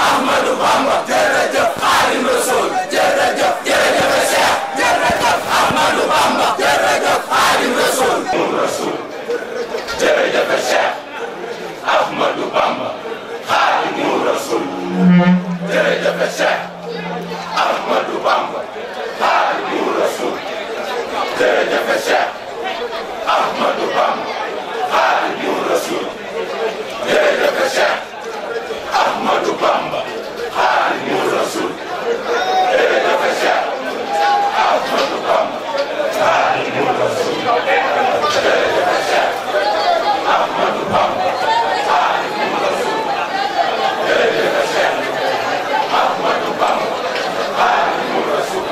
Ahmadou Bamba jërëjëf Xaadimu Rasuul jërëjëf Cheikh jërëjëf Ahmadou Bamba jërëjëf Xaadimu Rasuul jërëjëf Cheikh Ahmadou Bamba Xaadimu Rasuul jërëjëf Cheikh Ahmadou Bamba Xaadimu Rasuul jërëjëf Cheikh Ahmadou Bamba Xaadimu Rasuul jërëjëf Cheikh Ahmadou Bamba Xaadimu Rasuul jërëjëf Cheikh Ahmadou Bamba Xaadimu Rasuul jërëjëf Cheikh Ahmadou Bamba Xaadimu Rasuul jërëjëf Cheikh Ahmadou Bamba Xaadimu Rasuul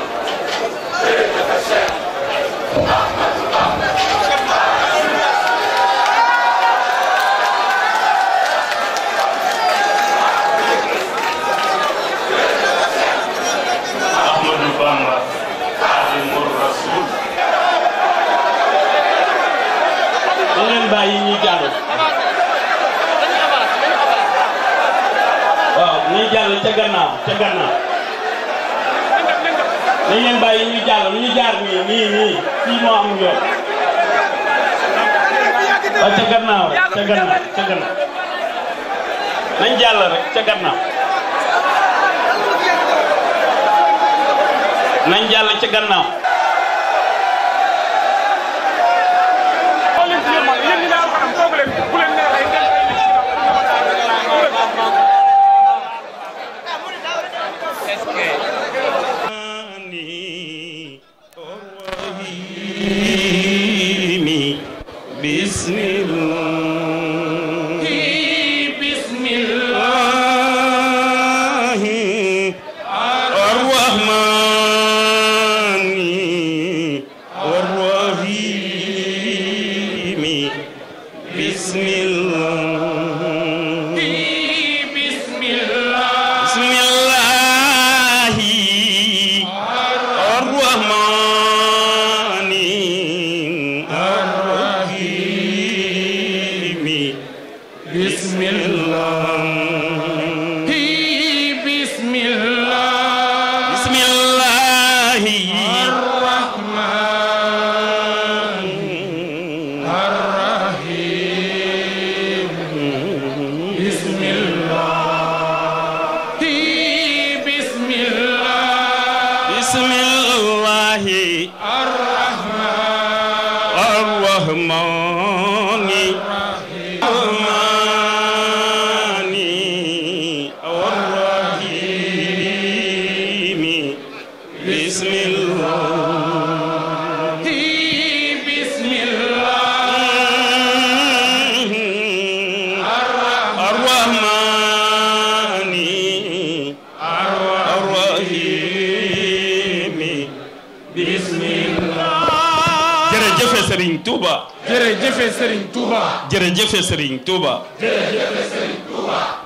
jërëjëf Cheikh Ahmadou Bamba bàyyi ñuy jàll waaw ñuy jàll ca gannaaw dañ leen bàyyi ñuy jàll lu ñu jaar nii fii moo am yoon waaw ca gannaaw nañ jàll rek ca gannaaw nañ jàll ca gannaaw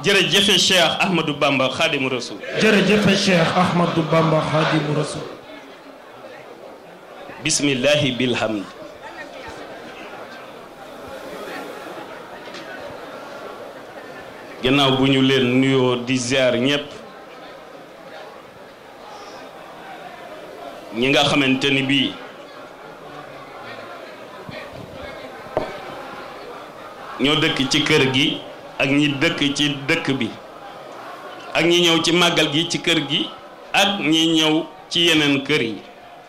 jërëjëf Cheikh Ahmadou Bamba Xaadimu Rasuul jërëjëf Cheikh Ahmadou Bamba Xaadimu Rasuul bismillahi bilhamd gannaaw bu ñu leen nuyoo di ziar ñépp ñi nga xamante ni bii ñoo dëkk ci kër gi ak ñi dëkk ci dëkk bi ak ñi ñëw ci màggal gi ci kër gi ak ñi ñëw ci yeneen kër yi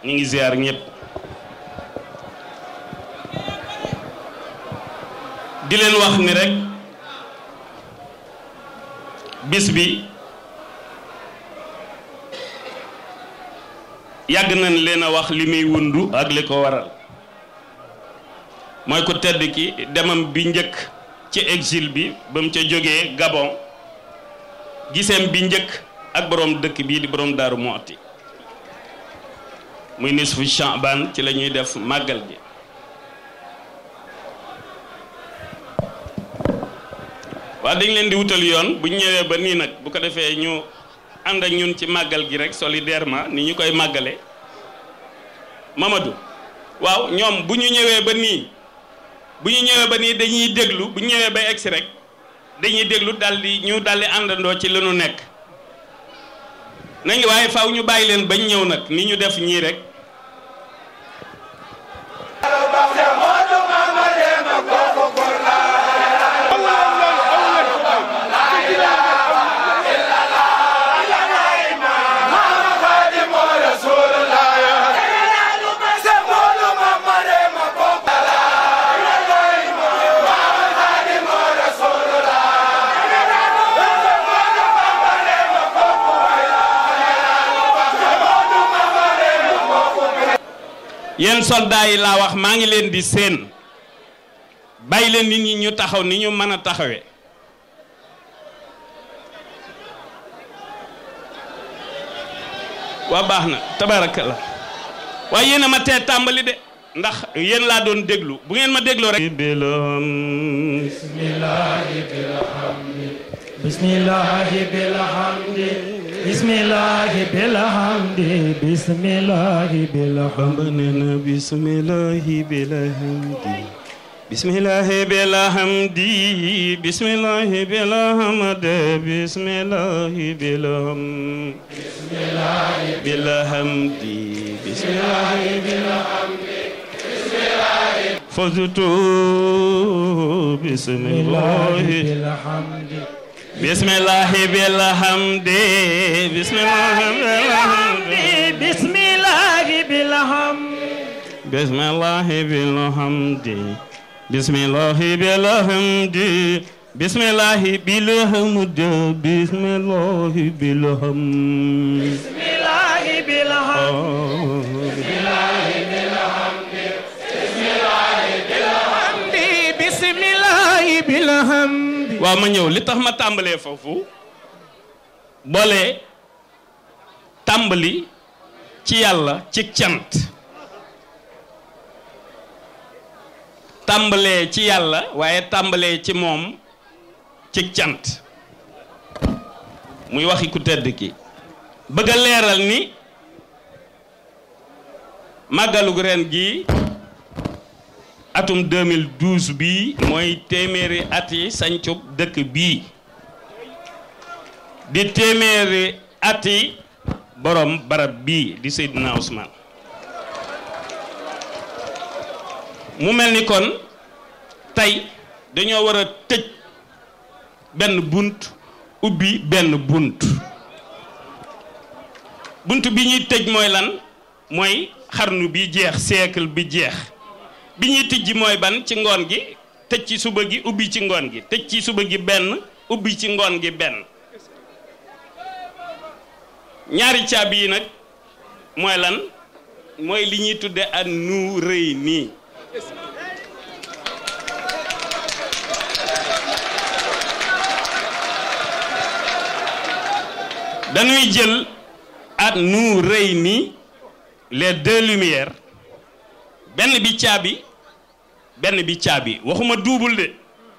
ñu ngi ziar ñépp di leen wax ni rek bis bi yàgg nañ leen a wax li muy wundu ak li ko waral mooy ko tedd ki demam bi njëkk ci exil bi ba mu ca jógee Gabon giseem bi njëkk ak borom dëkk bii di borom Daaru Muxti muy nisfu Sha'ban ci la ñuy def màggal gi waa dañ leen di wutal yoon bu ñu ñëwee ba nii nag bu ko defee ñu ànd ak ñun ci màggal gi rek solidairement ni ñu koy màggale Mamadou waaw ñoom bu ñu ñëwee ba nii dañuy déglu bu ñu ñëwee ba egsi rek dañuy déglu daldi àndandoo ci li nu nekk nañ waaye faaw ñu bàyyi leen bañ ñëw nag ni ñu def ñii rek. yéen soldats yi laa wax maa ngi leen di seen bàyyi leen nit ñi ñu taxaw ni ñu mën a taxawee waa baax na tabarakallah waaye yéen a ma tee tàmbali de ndax yéen laa doon déglu bu ngeen ma dégloo rek bismillahi bilhamdi bismillahi bilhamdi bismillahi bilhamdi bismillahi bilhamdi bismillahi bilhamdi bismillahi bilhamdi bismillahi bilhamdi bismillahi bilhamdi bismillahi bilhamdi faztu bismillahi bilhamdi bismillahi bilhamdi bismillahi bilhamdi bismillahi bilhamdi bismillahi bilhamdi bismillahi bilhamdi bismillahi bilhamdi bismillahi bilhamdi bismillahi bilhamdi bismillahi bilhamdi waaw ma ñëw li tax ma tàmbalee foofu boole tàmbali ci yàlla ci cant tàmbalee ci yàlla waaye tàmbalee ci moom ci cant muy waxi ku tedd ki bëgg a leeral ni màggalug ren gi atum 2012 bii mooy téeméeri at yi sancub dëkk bii di téeméeri at yi borom barab bii di Seydina Ousmane mu mel ni kon tey dañoo war a tëj benn bunt ubbi benn bunt bi ñuy tëj mooy lan mooy xarnu bi jeex siècle bi jeex bi ñuy tijji mooy ban ci ngoon gi tëj ci suba gi ubbi ci ngoon gi tëj ci suba gi benn ubbi ci ngoon gi benn ñaari caabi yi nag mooy lan mooy li ñuy tudde ak nu rëy nii dañuy jël ak nu rëy nii les deux lumières benn bi caabi waxuma duubul de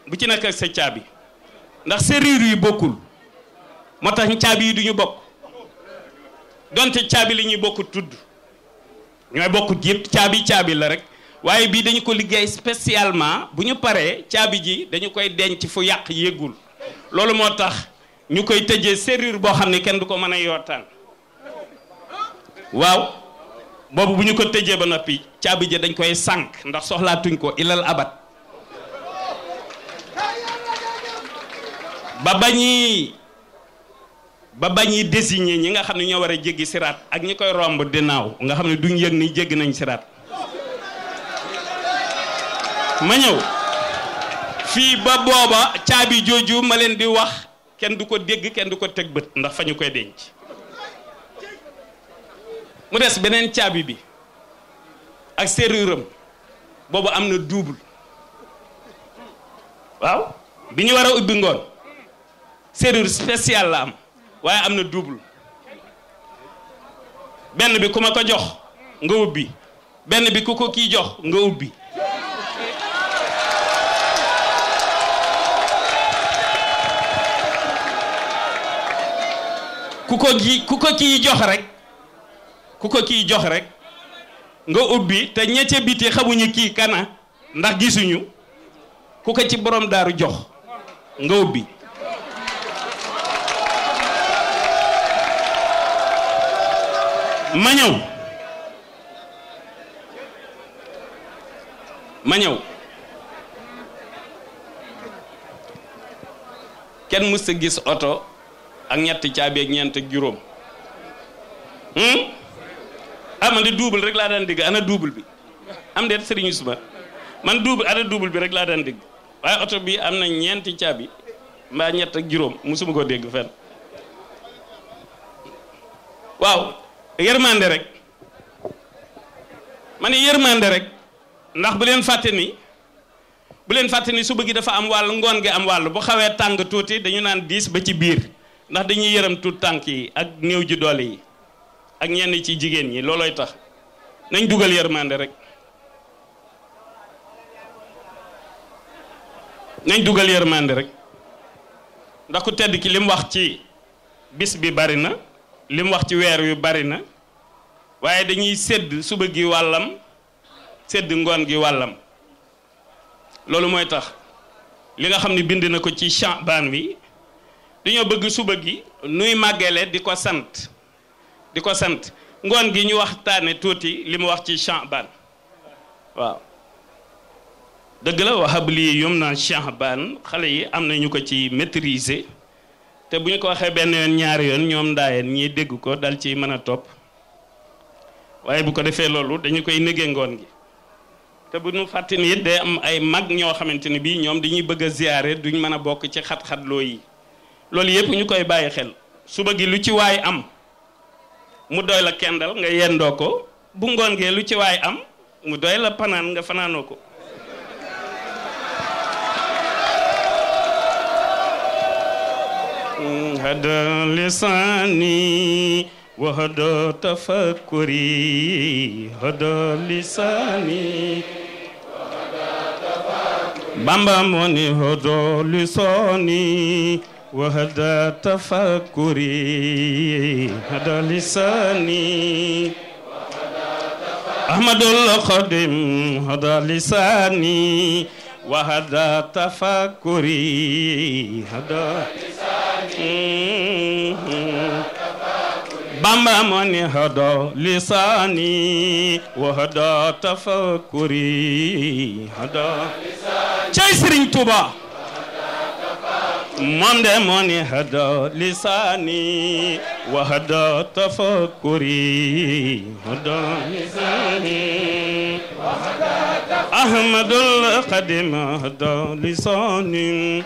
bu ci nekk ak sa caabi ndax serrure yi bokkul moo tax caabi yi duñu bokk donte caabi li ñuy bokk tudd ñooy bokk yëpp caabi la rek waaye bii dañu ko liggéey spécialement bu ñu paree caabi ji dañu koy denc fu yàq yéegul loolu moo tax ñu koy tëjee serrure boo xam ne kenn du ko mën a yootaan waaw boobu bu ñu ko tëjee ba noppi caabi ja dañ koy sànk ndax soxlaatuñ ko ilal abat ba bañuy désigner ñi nga xam ne ñoo war a jéggi siraat ak ñi koy romb dinaaw nga xam ne duñ yëg ni jéggi nañ siraat ma ñëw fii ba booba caabi jooju ma leen di wax kenn du ko dégg kenn du ko teg bët ndax fa ñu koy denc mu des beneen caabi bi ak serrure am boobu am na double waaw bi ñu war a ubbi ngoon serrure spéciale la am waaye am na double benn bi ku ma ko jox nga ubbi benn bi ku ko kii jox nga ubbi ku ko kii jox rek nga ubbi te ña ca biti xamuñu kii kana ndax gisuñu ku ko ci borom daaru jox nga ubbi ma ñëw kenn mës a gis oto ak ñetti caabi ak ñeent ak juróom man de double rek laa daan dégg ana double bi am deet Serigne Ousmane man ana double bi rek laa daan dégg waaye oto bi am na ñeenti caabi mbaa ñett ak juróom musuma ko dégg fenn waaw yërmande rek ma ne yërmande rek ndax bu leen fàtte ni suba gi dafa am wàll ngoon gi am wàll bu xawee tàng tuuti dañu naan diis ba ci biir ndax dañuy yërëm tuut tànk yi ak néew ji doole yi ak ñenn ci jigéen ñi loolooy tax nañ dugal yërmande rek ndax ku tedd ki li mu wax ci bis bi bari na li mu wax ci weer wi bari na waaye dañuy sédd suba gi wàllam sédd ngoon gi wàllam loolu mooy tax li nga xam ne bind na ko ci Sha'ban wi dañoo bëgg suba gi nuy màggale di ko sant ngoon gi ñu waxtaane tuuti li mu wax ci Sha'ban waaw dëgg la wahab lii yumna Sha'ban xale yi am na ñu ko ci maîtriser te bu ñu ko waxee benn yoon ñaari yoon ñoom ndaayeen ñiy dégg ko dal ci mën a topp waaye bu ko defee loolu dañu koy négee ngoon gi te bu ñu fàtte ni it day am ay mag ñoo xamante ni bii ñoom dañuy bëgg a ziyaare duñ mën a bokk ci xat-xatloo yi loolu yëpp ñu koy bàyyi xel suba gi lu ci waay am mu doy la kendal nga yendoo ko bu ngoon gee lu ci waay am mu doy la panaan nga fanaanoo ko hada lisani wa hada tafakkuri hada lisani Bamba moni hada lisani wa hada tafakkuri hada lisani Ahmadul Khadim hada lisani wa hada tafakkuri hada Bamba moni hada lisani wa hada tafakkuri hada cay Serigne Touba moom de moni hada lisani wa hada tafakkuri hada lisani Ahmadul Khadim hada lisani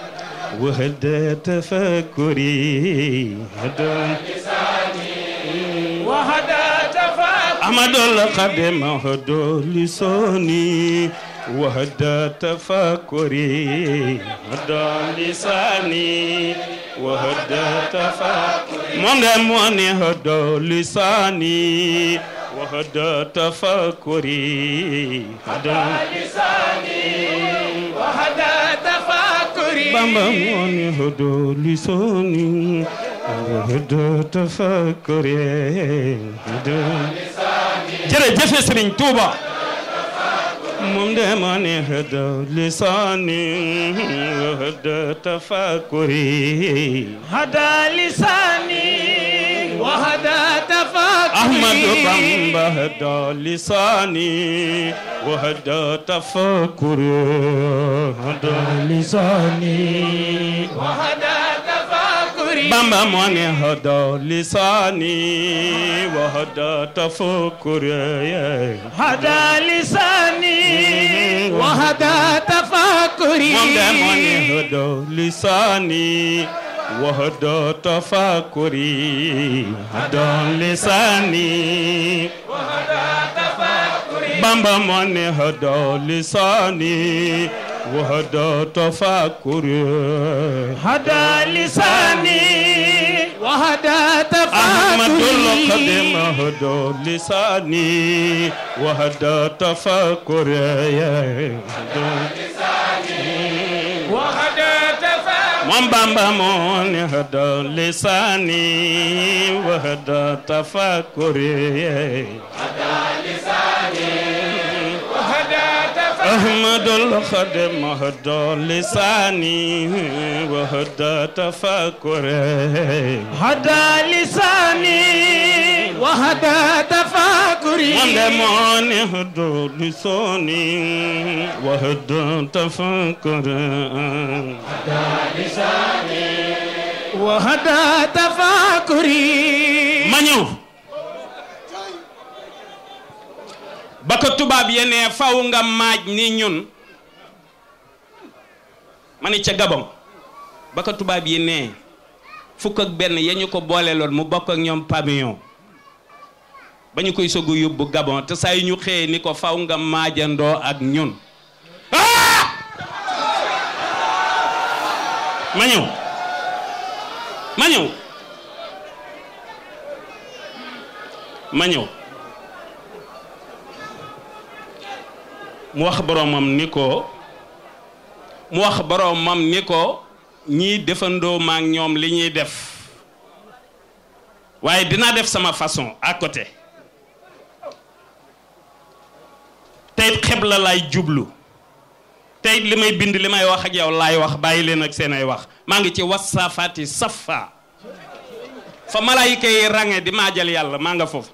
وهدى تفكري هدى لساني وهدى تفكري أحمد القدم هدى لساني وهدى تفكري هدى لساني وهدى تفكري من هدى لساني وهدى تفكري هدى لساني وهدى Bamba moni hada lisani hada tafakkuri hada lisani jërëjëf Serigne Touba moom de moni hada lisani hada tafakkuri hada lisani wa hada tafakkuri Ahmad Bamba hada lisani وهدى تفكري هدى لساني وهدى تفكري بامبا موني هدى لساني وهدى تفكري هدى لساني وهدى تفكري بامبا موني هدى لساني وهدى تفكري هدى لساني وهدى Bamba moni hada lisani wa hada tafakkuri hada lisani wa hada tafakkuri Ahmadul Khadim hada lisani wa hada tafakkuri hada lisani wa hada tafakkuri Mom Bamba moni hada lisani wa hada tafakkuri hada lisani أحمد الخدم هدى لساني وهدى تفكري هدى لساني وهدى وهذا تفاكري من دموني هدو لساني وهدى تفكري وهذا تفاكري ma ñëw ba ko tubaab yenee faw nga maaj ni ñun ma ni ca Gabon ba ko tubaab yi nee fukk ak benn ya ñu ko booleeloon mu bokk ak ñoom pavillon ba ñu koy soog a yóbbu Gabon te saa yu ñu xëyee ni ko faw nga maajandoo ak ñun ma ñëw mu wax boromam ni ko ñii defandoo ma ak ñoom li ñuy def waaye dinaa def sama façon à côté tey xebla laay jublu tey li may bind li may wax ak yow laay wax bàyyi leen ak seen ay wax maa ngi ci wasaafaati safa fa malaayika yi range di maajal yàlla maa nga foofu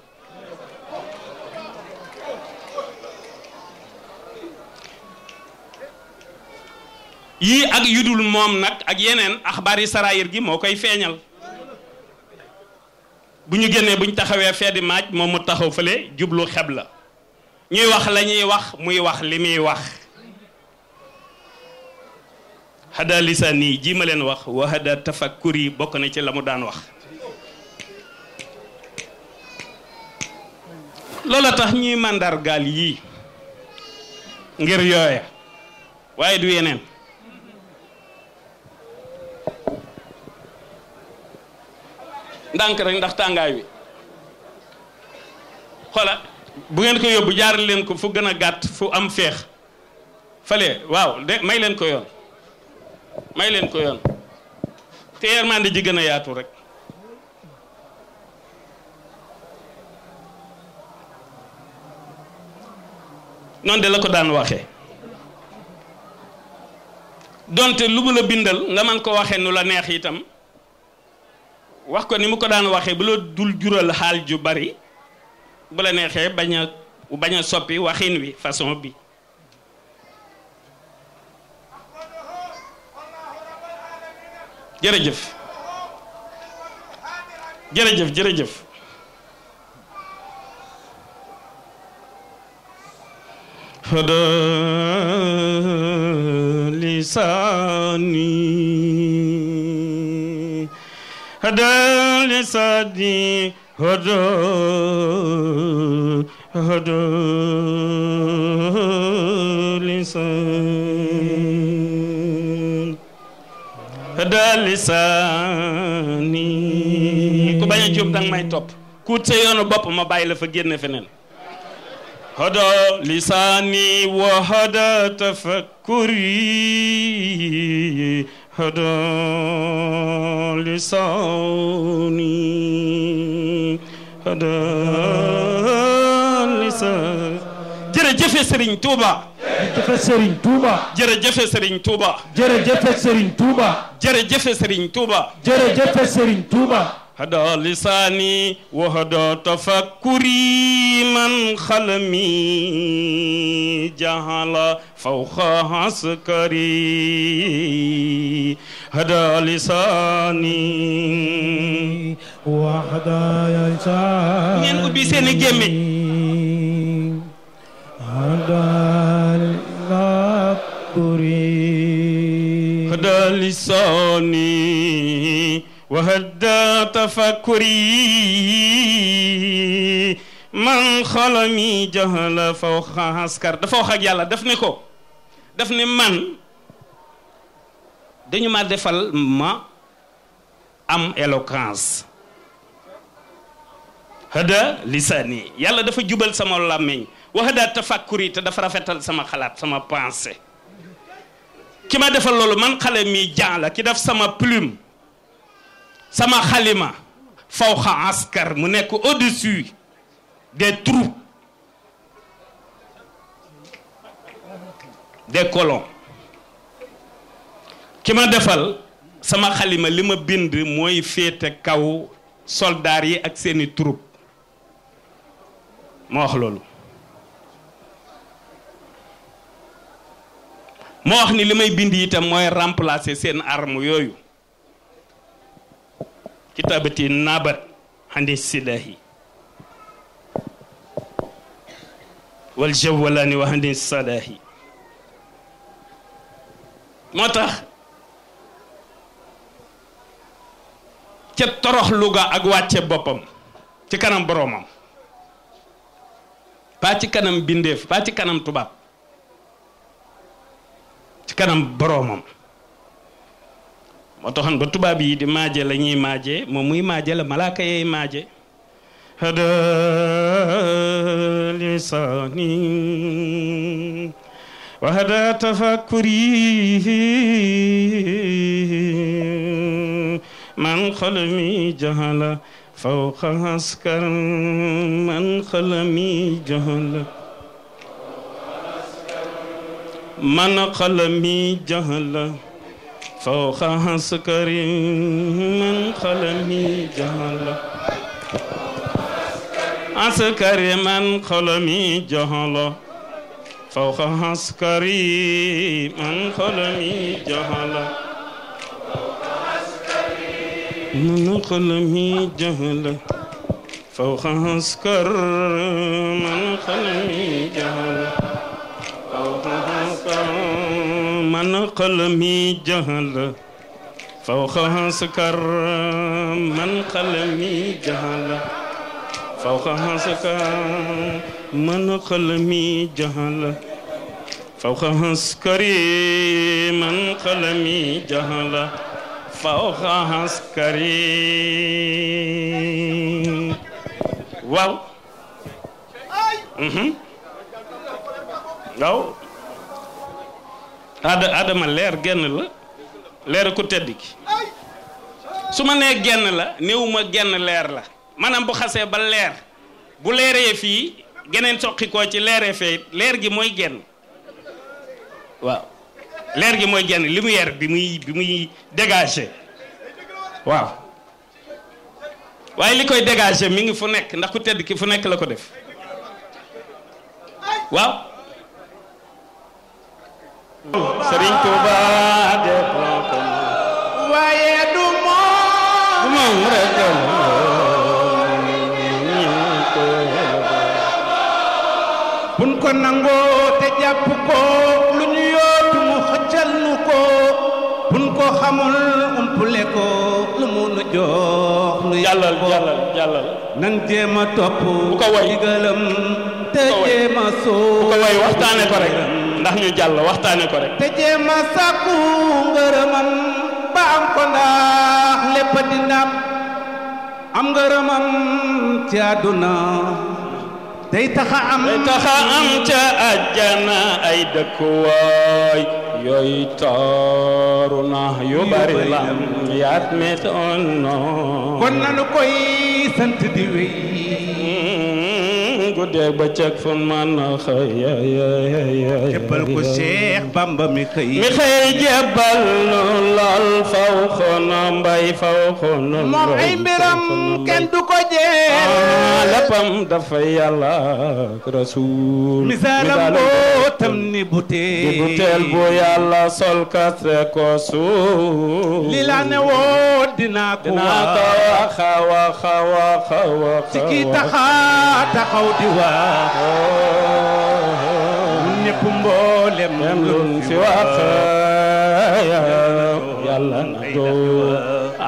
yii ak yudul moom nag ak yeneen axbaari saraayir gi moo koy feeñal bu ñu génnee bu ñu taxawee fee di maaj moom mu taxaw fële jublu xebla ñuy wax la ñuy wax muy wax li muy wax hada lisaani ji ma leen wax wa hada tafakkuri bokk na ci la mu daan wax loola tax ñuy màndargaal yii ngir yooya waaye du yeneen ndànk rek ndax tàngaay wi xoola bu ngeen ko yóbbu jaaral leen ko fu gën a gàtt fu am féex fale waaw de may leen ko yoon te yërmande ji gën a yaatu rek noonu de la ko daan waxee donte lu mu la bindal nga man ko waxee nu la neex itam wax ko ni mu ko daan waxee bu la dul jural xaal ju bari bu la neexee bañ a soppi waxin wi façon bi jërëjëf hada lisaani hada lisaani ku bañ a jóob danga may topp kuut sa yoonu bopp ma bàyyi la fa génne feneen hada lisaani wa hada tafakkuri hada lisaani hada lisaani jërëjëfe Serigne Touba jërëjëf Serigne Touba jërëjëfe Serigne Touba jërëjëf Serigne Touba jërëjëfe Serigne Touba jërëjëf Serigne Touba hada lisaani wa hada tafakkuri man xalami jahala fawqa askari hada lisaani wa hada lisaani ngeen ubbi seeni gémmiñ hada lisaani wa hada tafakkuri man xalami jahala fawqa askar dafa wax ak yàlla daf ne ko daf ne man dañu ma defal ma am éloquence hada lisaani yàlla dafa jubal sama làmmiñ wa hada tafakkuri te dafa rafetal sama xalaat sama pensée ki ma defal loolu man xale mi jaan la ki def sama plume sama xalima fawqa askar mu nekk au-dessus des troupes des colons ki ma defal sama xalima li ma bind mooy féete kaw soldats yi ak seeni troupe moo wax loolu moo wax ni li may bind itam mooy remplacer seen arme yooyu kitabati nabat handi silahi wal jawwalani wa handi salahi moo tax ca torox luga ak wàcce boppam ci kanam boroomam pas ci kanam bindeef pas ci kanam tubaab ci kanam boroomam moo taxoon ba tubaab yi di maaje la ñuy maaje moom muy maaje la malaaka yey maaje hada lisani wa hada tafakkuri man xalami jahala fawqa askar man xalami jahala man xalami jahala fawqa askari man xalami jahala askari man xalami jahala fawqa askari man xalami jahala من قلمي جهل فوق عسكر من قلمي جهل فوق عسكر من قلمي جهل فوق عسكر من قلمي جهل فوق عسكر من قلمي جهل فوق عسكري من قلمي جهل فوق عسكري waaw waaw adama leer genn la leer ku tedd ki su ma nee genn la néewuma genn leer la maanaam bu xasee ba leer bu leeree fii geneen soqi koo ci leeree fee leer gi mooy genn waaw leer gi mooy genn lumière bi muy dégager waaw waaye li koy dégager mi ngi fu nekk ndax ku tedd ki fu nekk la ko def waaw Serigne Touba de planko waaye du moom rek buñ ko nangoo te jàpp ko lu ñu yootu mu xëccal nu ko buñ ko xamul umpule ko lu mu nu jox nu jàllal nan jéem a topp bu ko way digalam te jéem a soo bu ko way waxtaane ko rek ndax ñu jàll waxtaane ko rek te jéem a sàkku ngërëmam ba am ko ndax lépp di ndam am ngërëmam ci àdduna day taxa am ca àjjana ay dëkkuwaay yooyu taaru na yu bari la yaat met on no kon nanu koy sant di wéy guddeeg bëccëg fun man xëy jébbal ko Cheikh Bamba mi xëy jébbal nu lool faw xono mbay faw xono moom ay mbiram kenn du ko jeel léppam dafa yàlla ak Rasuul misaalam bootam ni buteel bu yàlla sol kase ko suul li la ne woo dinaa ko wax ci kii taxaw di wax ñun ñëpp mboolem luñ fi wax yàlla na doo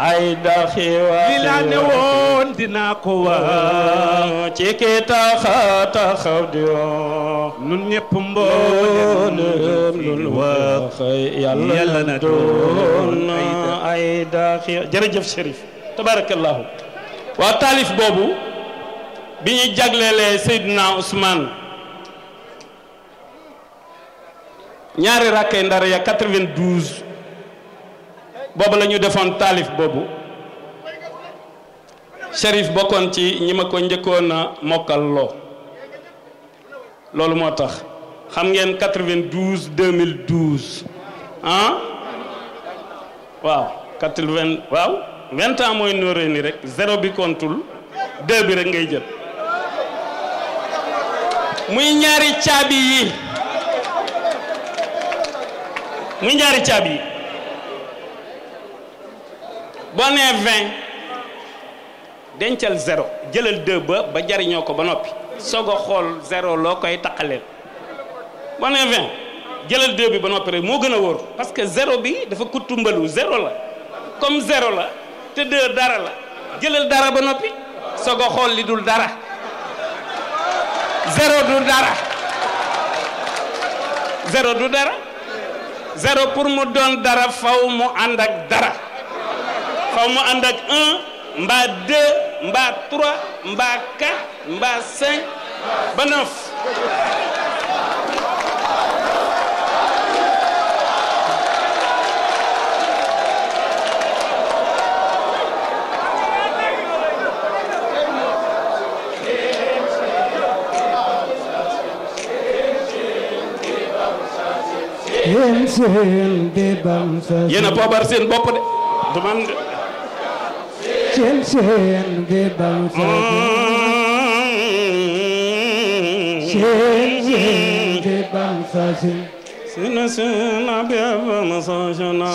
ay daxiwa li la ne woon dinaa ko wax ci kii taxaw di wax ñun ñëpp mboolem luñ wax yàlla na doon ay daxiwa jërëjëf Chérif tabarakallahu waa taalif boobu bi ñuy jaglelee Seydina Ousmane ñaari rakkay ndar ya 92 boobu la ñu defoon taalif boobu Chérif bokkoon ci ñi ma ko njëkkoon a mokkal loo loolu moo tax xam ngeen 92 2012 ah waaw 80 waaw 20 ans mooy nóoree ni rek 0 bi kontul 2 bi rek ngay jël muy ñaari caabi yi boo nee 20 dencal 0 jëlal 2 ba jariñoo ko ba noppi soog a xool 0 loo koy taqaleel boo nee 20 jëlal 2 bi ba noppi rek moo gën a wóor parce que 0 bi dafa kuttu mbalu 0 la comme 0 la te 2 dara la jëlal dara ba noppi soog a xool li dul dara 0 du dara 0 du dara 0 pour mu doon dara faw mu ànd ak dara faw mu ànd ak 1 mbaa 2 mbaa 3 mbaa 4 mbaa 5 ba 9 yéen a poobar seen bopp de du man de sina sina beba masajana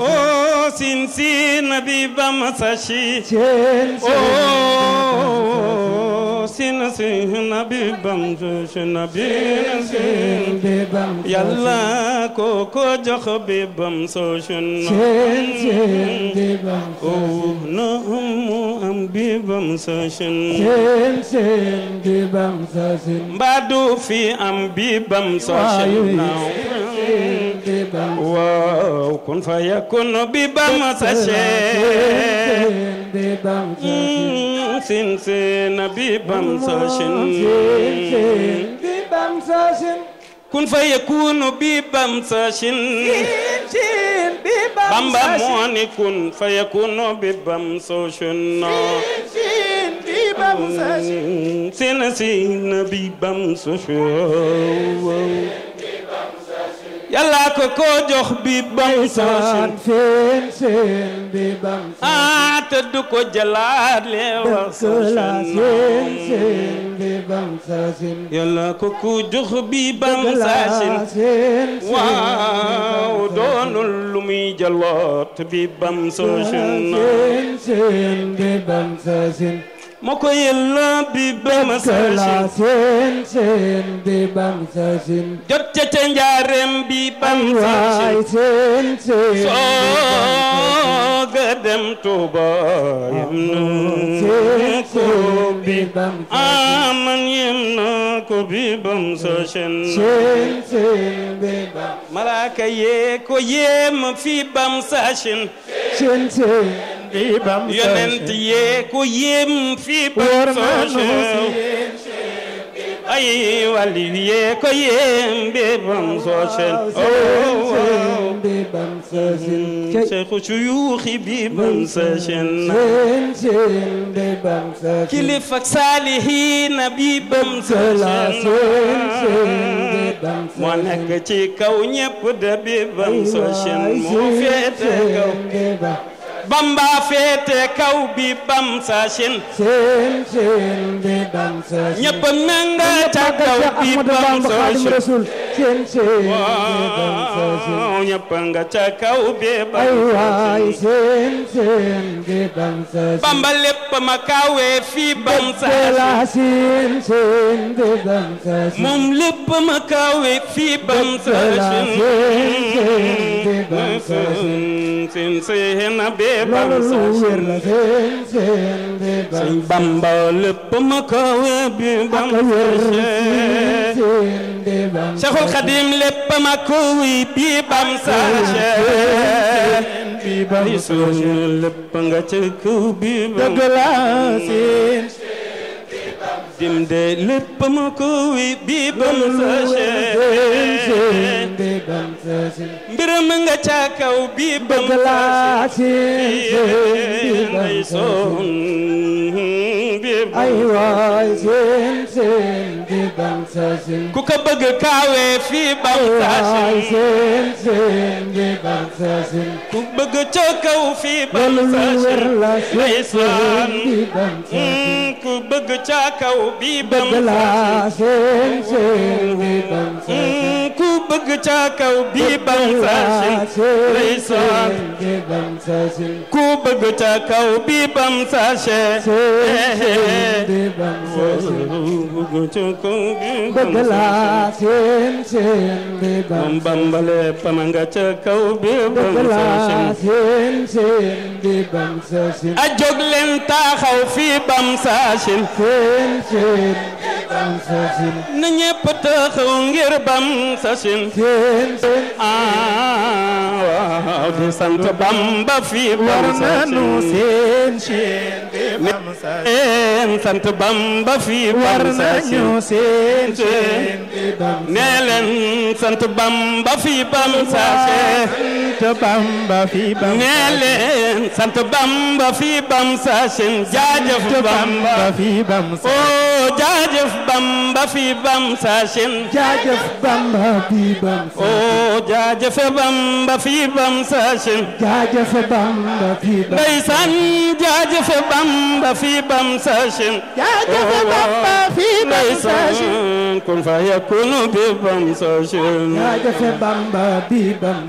oh sin sina beba masashi oh sina sina beba masajana yalla ko ko jox beba masajana oh no am beba masajana mbadu fi am bibam sashin wow kun fayakun bibam sashin sin sin bibam sashin kun fayakun bibam sashin bamba moni kun fayakun bibam sashin sina sina bibam sashin yàlla ko jox bibam sashin te du ko jëlaat le wax sashin yàlla ko jox bibam sashin waaw doonul lu muy jëlaat bibam sashin moko yella bibam sashin jot ca njaarem bibam sashin sooga dem Tuuba yem na ko bibam aman yem na ko bibam sashin malaaka yee ko yem fi bam sashin yonent yee ko yem fi bam sashin ay wali yee ko yem bibam sashin Cheikh Shuyuukhi bibam sashin kilifa saalihiin bibam sashin moo nekk ci kaw ñépp de bibam sashin moo féete kaw Bamba féete kaw bibam sashin ñépp nanga ca kaw bibam sashin waaw ñépp nga ca kaw bibam sashin Bamba lépp ma kawe fi bam sashin moom lépp ma kawe fi bam sashin sin sehna bibam sashin sin Bamba lépp ma kawe bibam sashin Cheikhul Khadim lépp ma kawe bibam sashin lépp nga ca kaw bibam sashin dimde lépp ma kawe bibam sashin mbiram nga ca kaw bibam sashin bam sasin ku ko bëgg kaawe fii bam sasin seen bi bam sasin ku bëgg ca kaw fii bam loolu lu wér la ndeysaan bi bam sasin ku bëgg ca kaw bi bam bëgg la seen bi bam sasin ku bëgg ca kaw bi bam sasin ndeysaan bi bam sasin ku bëgg ca kaw bi bam sasin bi bam sasin bëgg ca kaw bi bëgg la seen bi bam bambale pamanga ca kaw bi bam bëgg la sasin seen bi bam sasin a jóg leen taxaw fii bam sasin seen bi bam sasin na ñépp taxaw ngir bam sasin seen waaw di sant Bamba fii bam sasin bi bam sant Bamba fii bam sasin bi bam nee leen sant Bamba fii bam sasin Bamba fi bam nee leen sant Bamba fii bam sasin jaajëf Bamba fi bam oh jaajëf Bamba fii bam sasin jaajëf Bamba bi bam oh jaajëf Bamba fii bam sasin jaajëf Bamba bi bam ndeysaan jaajëf Bamba fii bam sasin jaajëf Bamba bi bam sasin ndeysaan kun fa yakunu bi bam sasin jaajëf Bamba bi bam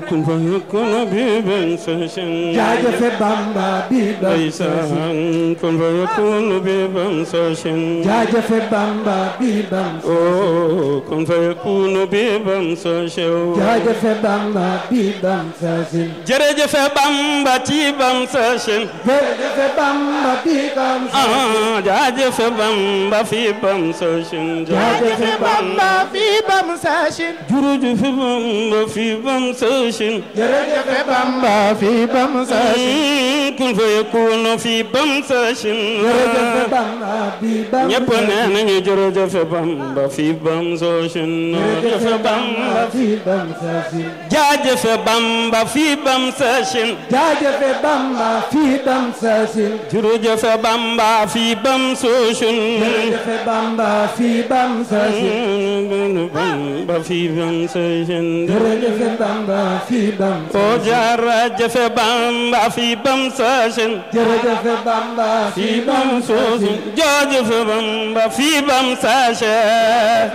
kun fa yakunu bi bam sasin jaajëf Bamba bi bam ndeysaan kun fa yakunu bi bam sasin jaajëf Bamba bi bam oh kun fa yakunu bi bam sasin jaajëf Bamba bi bam sasin jërëjëf Bamba ci bam sasin jaajëf Bamba bi bam sasin jaajëf Bamba fi bam sasin jaajëf Bamba bi bam sasin jërëjëf Bamba fi bam sasin jërëjëf Bamba fi bam sasin kun fa yakunu fi bam sasin jërëjëf Bamba bi bam ñépp nee nañu jërëjëf Bamba fi bam sasin jërëjëf Bamba fi bam sasin jaajëf Bamba fi bam sasin jaajëf Bamba fi bam sasin jërëjëf Bamba fi bam sasin jërëjëf Bamba fi bam sasin Bamba fi bam sasin jërëjëf Bamba fi bam o jërëjëf Bamba fi bam sasin jërëjëf Bamba fi bam sasin jërëjëf Bamba fi bam sasin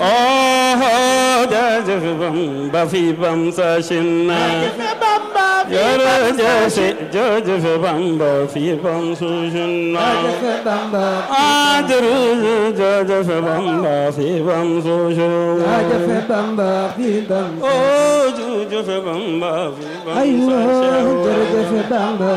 oh jërëjëf Bamba fi bam sasin jërëjëf Bamba fi bam sasin jaajëf Bamba jërëjëf Bamba fi bam sasin jaajëf Bamba fi bam oh jërëjëf Bamba fi bam aywa sasin jërëjëf Bamba